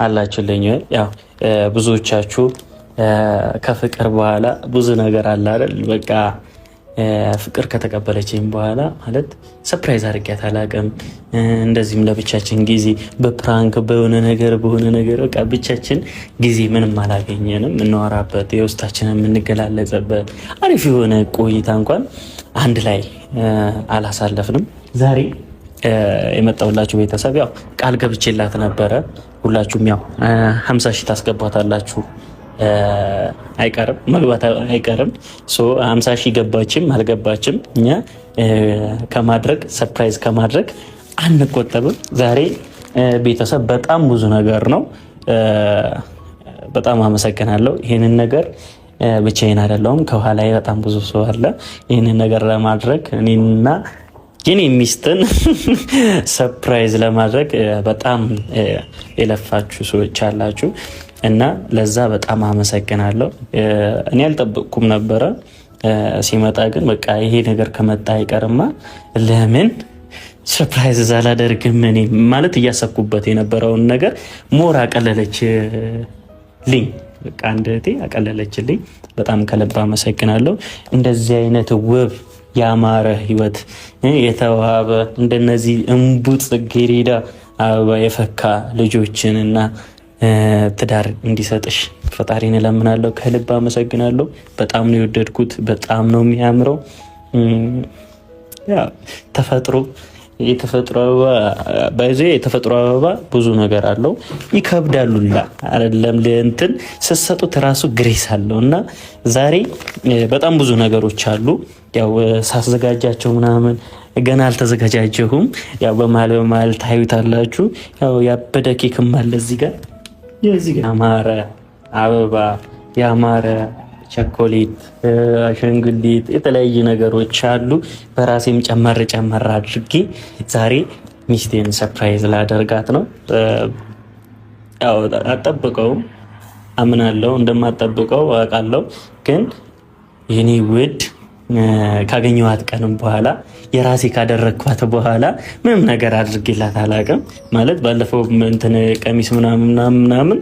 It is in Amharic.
አላችሁልኝ? ያው ብዙዎቻችሁ ከፍቅር በኋላ ብዙ ነገር አለ አይደል? በቃ ፍቅር ከተቀበለችኝ በኋላ ማለት surprise አድርጊያት አላውቅም። እንደዚህም ለብቻችን ጊዜ በ prank በሆነ ነገር በቃ ብቻችን ጊዜ ምንም አላገኘንም። የምናወራበት፣ የውስጣችንን የምንገላለጽበት አሪፍ የሆነ ቆይታ እንኳን አንድ ላይ አላሳለፍንም። ዛሬ የመጣሁላችሁ ቤተሰብ ያው ቃል ገብቼላት ነበረ። ሁላችሁም ያው 50,000 ታስገቧታላችሁ፣ አይቀርም፣ መግባት አይቀርም። 50,000 ገባችም አልገባችም እኛ ከማድረግ፣ surprise ከማድረግ አንቆጠብም። ዛሬ ቤተሰብ በጣም ብዙ ነገር ነው። በጣም አመሰግናለሁ። ይህንን ነገር ብቻዬን አይደለሁም፣ ከኋላ በጣም ብዙ ሰው አለ። ይህንን ነገር ለማድረግ፣ እኔና የኔ ሚስትን surprise ለማድረግ በጣም የለፋችሁ ሰዎች አላችሁ እና ለዛ በጣም አመሰግናለሁ። እኔ አልጠበቅኩም ነበረ። ሲመጣ ግን በቃ ይሄ ነገር ከመጣ አይቀርማ ለምን surprise አላደርግም? እኔ ማለት እያሰብኩበት የነበረውን ነገር more አቀለለችልኝ። በቃ አንድ እህቴ አቀለለችልኝ። በጣም ከልብ አመሰግናለሁ። እንደዚህ አይነት ውብ ያማረ ህይወት፣ የተዋበ፣ እንደነዚህ እምቡጥ ጽጌረዳ አበባ የፈካ ልጆችን እና ትዳር እንዲሰጥሽ ፈጣሪን እለምናለሁ። ከልብ አመሰግናለሁ። በጣም ነው የወደድኩት። በጣም ነው የሚያምረው። ተፈጥሮ፣ የተፈጥሮ አበባ ባይዞ፣ የተፈጥሮ አበባ ብዙ ነገር አለው። ይከብዳሉላ አይደለም ለእንትን ስትሰጡት ራሱ grace አለው እና ዛሬ በጣም ብዙ ነገሮች አሉ። ያው ሳዘጋጃቸው ምናምን ገና አልተዘጋጃጀሁም። ያው በመሀል በመሀል ታዩታላችሁ። ያው ያበደ ኬክም አለ እዚህ ጋር፣ የዚህ ጋር ያማረ አበባ፣ ያማረ ቸኮሌት፣ አሻንጉሊት፣ የተለያዩ ነገሮች አሉ። በራሴም ጨመር ጨመር አድርጌ ዛሬ ሚስቴን surprise ላደርጋት ነው። ያው አጠብቀውም አምናለሁ፣ እንደማጠብቀው አውቃለሁ። ግን የኔ ውድ ካገኘኋት ቀንም በኋላ፣ የራሴ ካደረግኳት በኋላ ምንም ነገር አድርጌላት አላውቅም። ማለት ባለፈው እንትን ቀሚስ ምናምን ምናምን ምናምን